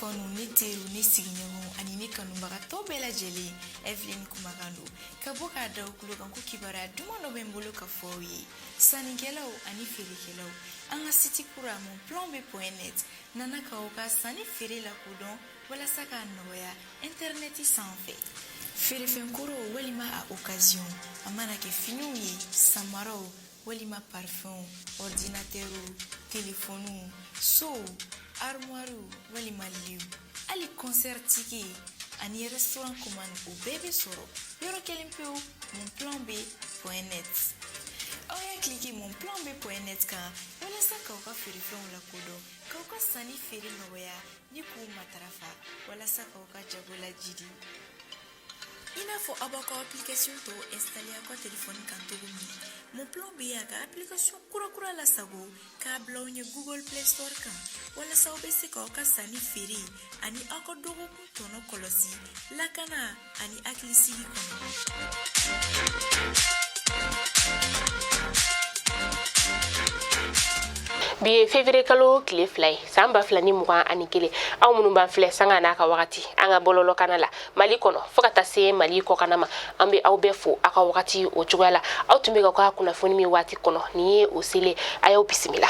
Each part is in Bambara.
fanu, ne teriw, ne sigiɲɔgɔnw ani ne kanubagatɔ bɛɛ lajɛlen, Evelyne kumakan don ka bɔ k'a da aw tulo kan ko kibaruya duman dɔ bɛ n bolo ka fɔ aw ye. Sannikɛlaw ani feerekɛlaw, an ka site kura monplanb.net nana k'aw ka sanni feere lakodɔn walasa k'a nɔgɔya intɛrɛnɛti sanfɛ. Feerefɛn kɔrɔw walima a occasion, a mana kɛ finiw ye, samaraw walima parfumw, ordinateurw, telefɔniw, sow, armoirew walima liw, hali concert ticket ani restaurant commande, o bɛɛ bɛ sɔrɔ yɔrɔ kelen pewu, monplanb.net. Aw y'a cliquer monplanb.net kan walasa k'aw ka feerefɛnw lakodɔn, k'aw ka sanni feere nɔgɔya ni k'u matarafa walasa k'aw ka jago lajidi. I n'a fɔ aw b'aw ka application tɔw installer aw ka telefɔni kan cogo min, Mon Plan B y'a ka application kurakura lasago k'a bila aw ɲɛ Google Play Store kan walasa aw bɛ se k'aw ka sanni feere ani aw ka dɔgɔkun tɔnɔ kɔlɔsi lakana ani hakilisigi kɔnɔ. Bi ye février kalo tile 2 ye, san 2021. Aw minnu b'an filɛ sanga n'a ka wagati an ka bɔlɔlɔkana la Mali kɔnɔ fo ka taa se Mali kɔkana ma, an bɛ aw bɛɛ fo aw ka wagati o cogoya la. Aw tun bɛ ka kunnafoni min waati kɔnɔ, nin ye o selen. A y'aw bisimila.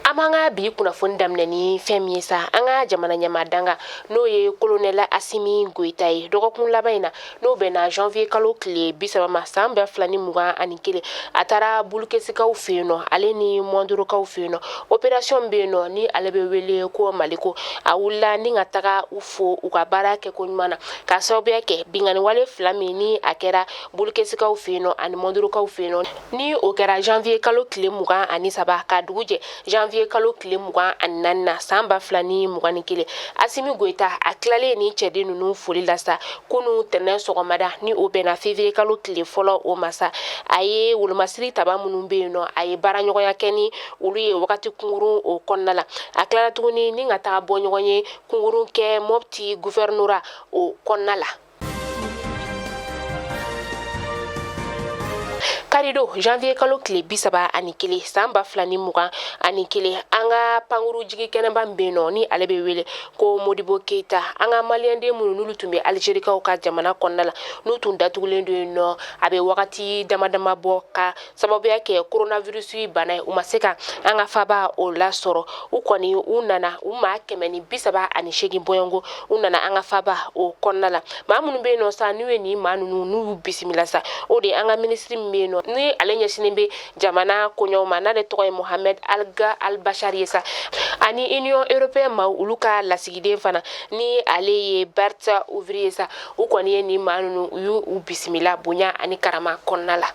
An b'an ka bi kunnafoni daminɛ ni fɛn min ye sa, an ka jamana ɲɛmaa dankan, n'o ye kolonɛli Asimi Goyita ye, dɔgɔkun laban in na, n'o bɛnna janvier kalo tile 30 ma san 2021, a taara Bulukesikaw fɛ yen nɔ, ale ni Mɔndorokaw fɛ yen nɔ. Opération bɛ yen nɔ ni ale bɛ wele ko Maliko. A wulila ni ka taga u fo u ka baara kɛko ɲuman na, k'a sababuya kɛ binkanni wale fila min ni a kɛra Bulukesikaw fɛ yen nɔ ani Mɔndorokaw fɛ yen nɔ, ni o kɛra janvier kalo tile 23 ka dugu jɛ janvier kalo tile 24 na san 2021. Asimi Goyita, a tilalen ni cɛden ninnu foli la sa kunu tɛnɛn sɔgɔmada, ni o bɛnna février kalo tile fɔlɔ o ma sa, a ye wolomasiri taba minnu bɛ yen nɔ, a ye baaraɲɔgɔnya kɛ ni olu ye wagati kunkurun o kɔnɔna la. A tilala tuguni ni ka taga bɔ ɲɔgɔn ye kunkurun kɛ Mopti gouvernorat o kɔnɔna la. Karidon janvier kalo tile 31 san 2021, an ka pankuru jigi kɛnɛba min bɛ yen nɔ ni ale bɛ wele ko Modibo Keyita, an ka maliyɛnden minnu n'olu tun bɛ Algerikaw ka jamana kɔnɔna la, n'u tun datugulen don yen nɔ a bɛ wagati dama dama bɔ ka sababuya kɛ coronavirus bana ye, u ma se ka an ka faba o lasɔrɔ. U kɔni u nana, u maa 138 bɔɲɔgɔnko, u nana an ka faba o kɔnɔna la. Maa minnu bɛ yen nɔ sa, n'u ye nin maa ninnu n'u y'u bisimila sa, o de ye an ka minisiri min bɛ yen nɔ ni ale ɲɛsinnen bɛ jamana koɲɛw ma, n'ale tɔgɔ ye Mohamed Ag Albachar ye sa, ani Union européenne maaw olu ka lasigiden fana ni ale ye Bert Ouvry ye sa. U kɔni ye nin maa ninnu, u y'u bisimila bonya ani karama kɔnɔna la.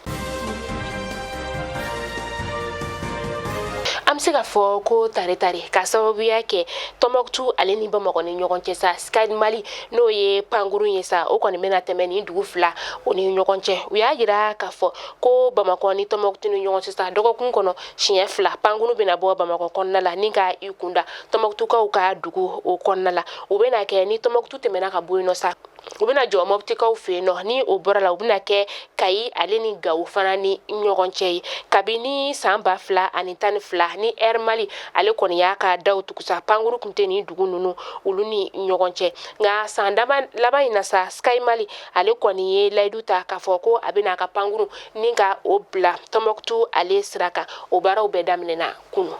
An bɛ se ka fɔ ko tare tare ka sababuya kɛ Tɔnbɔkutu ale ni Bamakɔ ni ɲɔgɔn cɛ sa, Sky Mali n'o ye pankurun ye sa, o kɔni bɛna tɛmɛ nin dugu fila o ni ɲɔgɔn cɛ. U y'a jira k'a fɔ ko Bamakɔ ni Tɔnbɔkutu ni ɲɔgɔn cɛ sa, dɔgɔkun kɔnɔ siɲɛ fila pankurun bɛna bɔ Bamakɔ kɔnɔna la ni ka i kunda Tɔnbɔkutukaw ka dugu o kɔnɔna la. U bɛna kɛ ni Tɔnbɔkutu tɛmɛna ka bɔ yen nɔ sa, u bɛna jɔ Mɔptikaw fɛ yen nɔ. Ni o bɔra la, u bɛna kɛ Kayi ale ni Gawo fana ni ɲɔgɔn cɛ ye. Kabini san 2012 ni Air Mali ale kɔni y'a ka daw tugu sa, pankuru tun tɛ nin dugu ninnu olu ni ɲɔgɔn cɛ. Nka san dama laban in na sa, Sky Mali ale kɔni ye layidu ta k'a fɔ ko a bɛna a ka pankuru ni ka o bila Tɔnbɔkutu ale sira kan. O baaraw bɛɛ daminɛna kunu.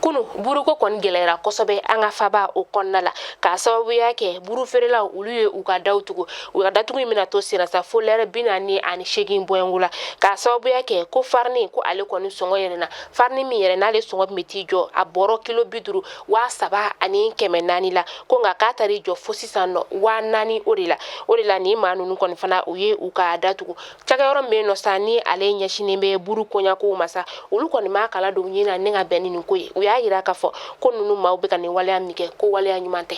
Kunu buruko kɔni gɛlɛyara kosɛbɛ an ka faba o kɔnɔna la, k'a sababuya kɛ buru feerelaw olu ye u ka daw tugu. U ka datugu in bɛna to senna sa fo lɛrɛ 48 bɔɲɔgɔnko la, k'a sababuya kɛ ko farini ko ale kɔni sɔngɔ yɛlɛnna. Farini min yɛrɛ n'ale sɔngɔ tun bɛ t'i jɔ a bɔrɔ kilo 50 3400 la, ko nka k'a taar'i jɔ fo sisan nɔ 4000 o de la. O de la nin maa ninnu kɔni fana u ye u ka datugu. Cakɛyɔrɔ min bɛ yen nɔ sa ni ale ɲɛsinnen bɛ buru koɲakow ma sa, olu kɔni m'a kala don ɲin na ni ka bɛn ni nin ko ye. U y'a jira k'a fɔ ko ninnu maaw bɛ ka nin waleya min kɛ, ko waleya ɲuman tɛ.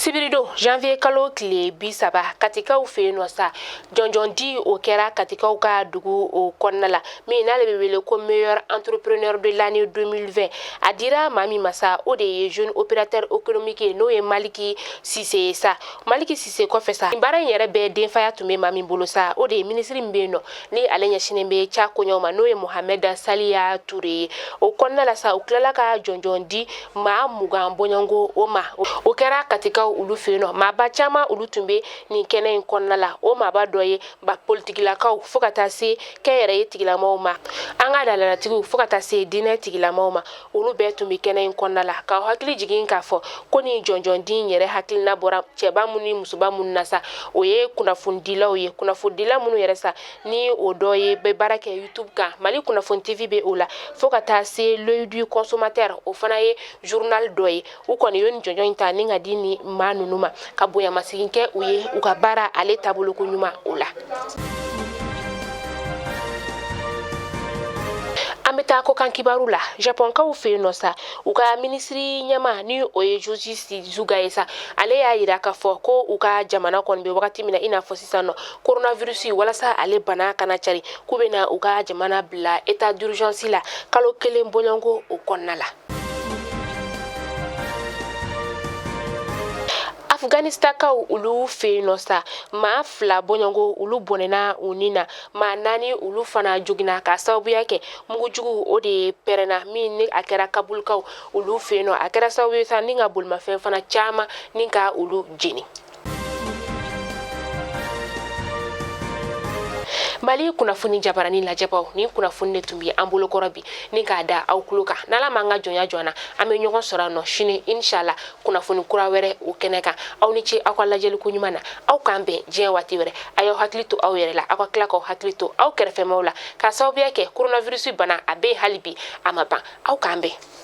Sibiridon janvier kalo tile 30, Katikaw fɛ yen nɔ sa, jɔnjɔn di o kɛra Katikaw ka dugu o kɔnɔna la, min n'ale bɛ wele ko meilleur entrepreneur de l'année 2020. A dira maa min ma sa, o de ye jeune opérateur économique ye, n'o ye Maliki Sise ye sa. Maliki Sise kɔfɛ sa, nin baara in yɛrɛ bɛɛ denfaya tun bɛ maa min bolo sa, o de ye minisiri min bɛ yen nɔ ni ale ɲɛsinnen bɛ ca koɲɛw ma, n'o ye Mohamed Saliya Ture ye. O kɔnɔna la sa, u tilala ka jɔnjɔn di maa 20 bɔɲɔgɔnko o ma. O kɛra Katikaw olu fɛ yen nɔ. Maaba caman olu tun bɛ nin kɛnɛ in kɔnɔna la. O maaba dɔ ye ba politikilakaw, fo ka taa se kɛnyɛrɛye tigilamaw ma, an ka laadalatigiw, fo ka taa se diinɛ tigilamaw ma, olu bɛɛ tun bɛ kɛnɛ in kɔnɔna la. K'aw hakili jigin k'a fɔ ko nin jɔnjɔn di in yɛrɛ hakilina bɔra cɛba minnu ni musoba minnu na sa, o ye kunnafonidilaw ye, kunnafonidila minnu yɛrɛ sa ni o dɔ ye bɛ baara kɛ YouTube kan, Mali Kunnafoni TV bɛ o la, fo ka taa se L'Oeil du consommateur, o fana ye journal dɔ ye. U kɔni ye nin jɔnjɔn in ta ni ka di ni maa ninnu ma, ka bonyamasegin kɛ u ye u ka baara ale taaboloko ɲuman o la. An bɛ taa kɔkan kibaru la. Japonkaw fɛ yen nɔ sa, u ka minisiri ɲɛmaa ni o ye Yoshihide Suga ye sa, ale y'a yira k'a fɔ ko u ka jamana kɔni bɛ wagati min na i n'a fɔ sisan nɔ, coronavirus, walasa ale bana kana cari, k'u bɛna u ka jamana bila état d'urgence la kalo 1 bɔɲɔgɔnko o kɔnɔna la. Afganistankaw olu fɛ yen nɔ sa, maa 2 bɔɲɔgɔnko olu bɔnɛna u ni na, maa 4 olu fana joginna k'a sababuya kɛ mugujugu o de pɛrɛnna min ni a kɛra Kabulkaw olu fɛ yen nɔ. A kɛra sababu ye sa ni ka bolimafɛn fana caman ni ka olu jeni. Mali Kunnafoni Jabarani lajɛbaw, nin kunnafoni de tun bɛ an bolokɔrɔ bi ni k'a da aw tulo kan. N'Ala m'an ka jɔnya jɔ an na, an bɛ ɲɔgɔn sɔrɔ nɔ sini inshallah kunnafoni kura wɛrɛ o kɛnɛ kan. Aw ni ce aw ka lajɛliko ɲuman na. Aw k'an bɛn diɲɛ waati wɛrɛ. A y'aw hakili to aw yɛrɛ la, aw ka tila k'aw hakili to aw kɛrɛfɛmaw la, k'a sababuya kɛ coronavirus bana a bɛ yen hali bi, a ma ban. Aw k'an bɛn.